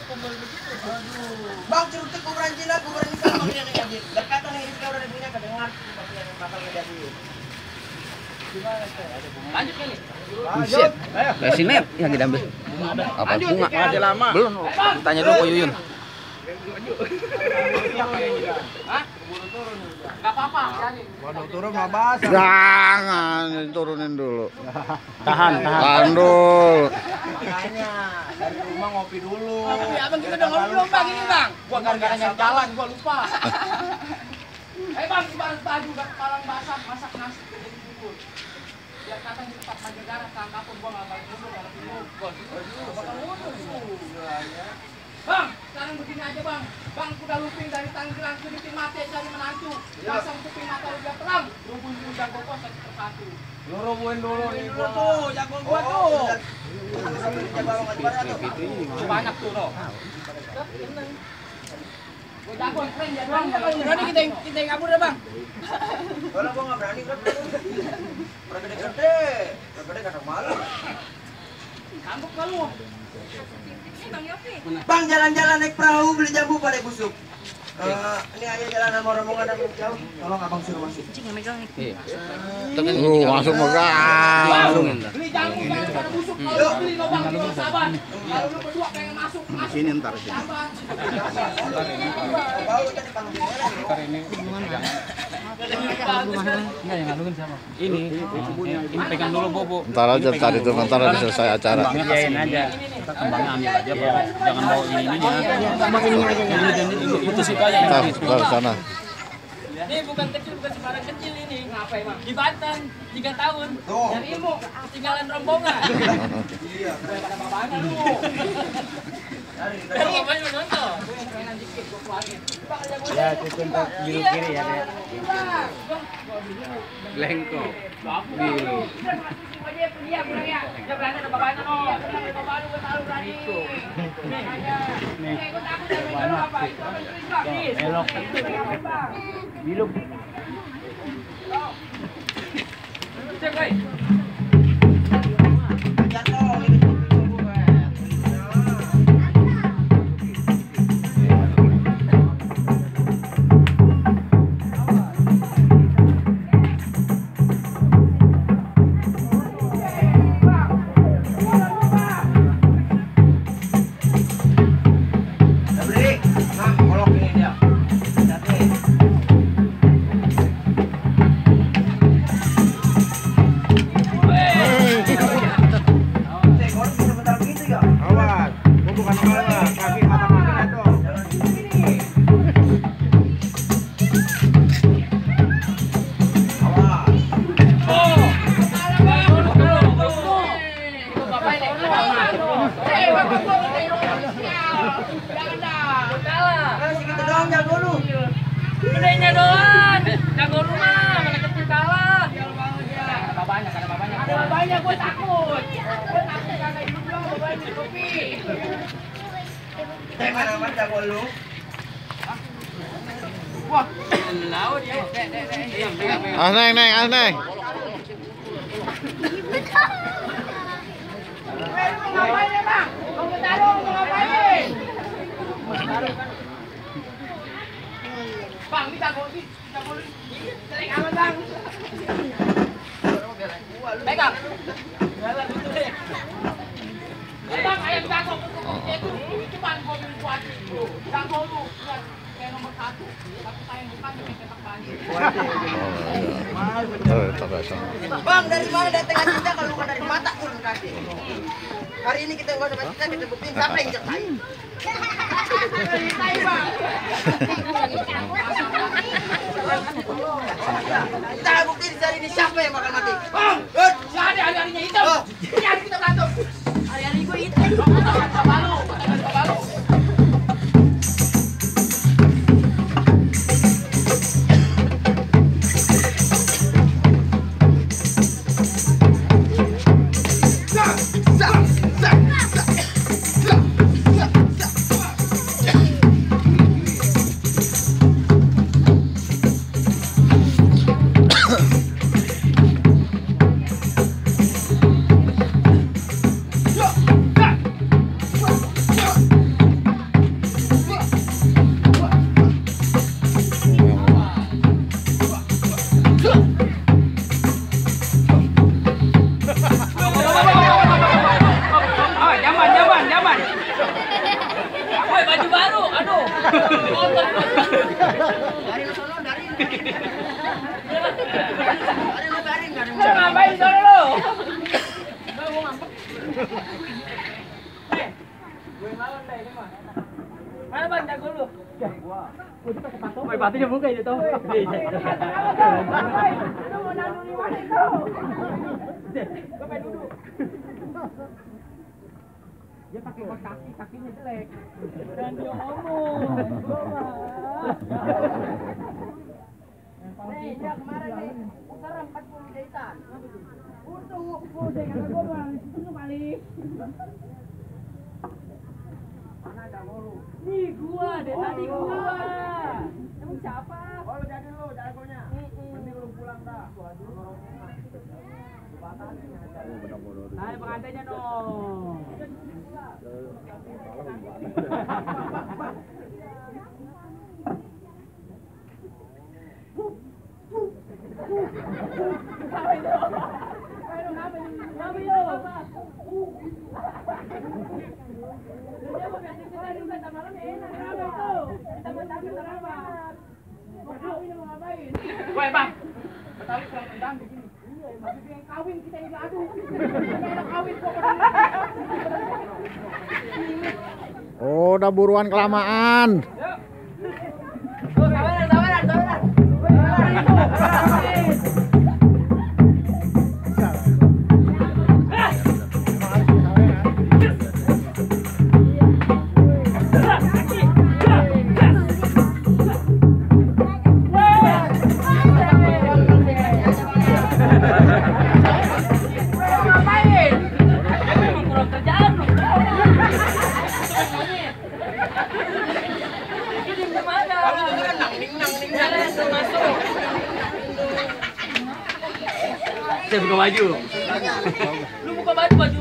kumpul begitu. Bang, cerutuk kuburan Cina, kuburan ikan bang yang jadi. Dekatan yang ini udah punya kedengar seperti yang bakal menjadi. Gimana teh? Lanjut kali. Buset. Dari sini yang diambil. Apa bunga? Masih lama. Belum. Tanya dulu Ko Yuyun. Hah? Enggak apa-apa, jadi. Waduh, turun mah basah. Jangan turunin dulu. Tahan. Tahan dulu. Makanya dari rumah ngopi dulu. Tapi abang kita udah ngopi belum bang ini bang? Gua gara-gara nyari jalan, gua lupa. Bang, balas baju, palang basah, masak nasi, jadi bubur. Biar kata di tempat Manjegara, kakak pun gua nggak balik bubur, nggak bubur. Gua bakal mundur juga ya. Bang, sekarang begini aja bang. Bang udah looping dari Tangerang ke Bikin Mati cari menantu. Pasang kuping mata udah terang. Rubuhin jago gua satu persatu. Lu rubuhin dulu nih gua tuh, jago gua tuh. Banyak tuh no. Gua jago keren ya bang. Berani kita yang kabur ya bang. Kalau gua nggak berani kan. Udah gede-gede, kadang malu. Kambuk kamu. Bang, jalan-jalan naik perahu beli jambu pada busuk. Ini aja jalan sama rombongan yang jauh. Tolong abang suruh masuk. Masuk megang. Beli jambu jangan pada busuk. Kalau beli lubang jual sabar. Kalau lu berdua pengen masuk. Sini ntar sini. Ini pegang dulu bobo. Ntar aja tadi tuh ntar ada selesai acara. Iyain aja. Kita kembangnya ambil aja, Bro. Jangan bawa ininya. Kembang ininya aja. Itu situ aja. Ntar sana. Ini bukan kecil, bukan sembarang kecil ini. Ngapa emang? Di Banten, 3 tahun. Dari ilmu, tinggalan rombongan. Iya. Pada babanya lu. Dari babanya menonton. Ya, itu untuk biru kiri ya, Dek. Lengkop. Belok. Biluk. Gedenya doang, jago rumah, mana kecil kalah. Ada babanya, gue takut. Gue takut karena ibu bilang babanya di kopi. Mana jago lu? Wah, laut dia. Neng. Ngapain ya bang? Mau bertarung, mau ngapain? Bang, ini jago lu. Jelek amat bang. Pegang. Bang, ayam jago itu cuma gua beli buat itu. Jago lu, kayak nomor 1. Tapi saya bukan yang cetak banjir. Bang, dari mana datang cinta kalau bukan dari mata turun kaki? Hari ini kita nggak dapat kita buktiin siapa yang cetai. Cetai bang. Kita buktiin hari ini siapa yang bakal mati. Bang, hari-harinya hitam. Ini hari kita berantem. Hari-hari gue hitam. Balu. Zaman. Woi, baju baru. Aduh. Kotor. Dari lu sono, dari. Ngapain sono lu? Gue lawan deh ini mah. Mana Bang jago lu? Woi, batunya buka itu tuh. Lu mau nanu di mana itu? Gue pengen duduk. Dia pakai kaki, kakinya jelek. Dan dia ngomong. Dia kemarin nih, serem 40 jahitan. Udah jangan gua doang, itu kali. Mana jago lu? Nih gua, deh tadi gua. Emang siapa? Oh, lu jadi lu jagonya. Mending lu pulang dah. Nah, pengantainya dong. Woi Bang, Betawi kalau tendang begini. Iya, masih pengen kawin kita ini aduh. Kita kawin pokoknya. Oh, udah buruan kelamaan. Sabaran. Saya buka baju. Lu buka baju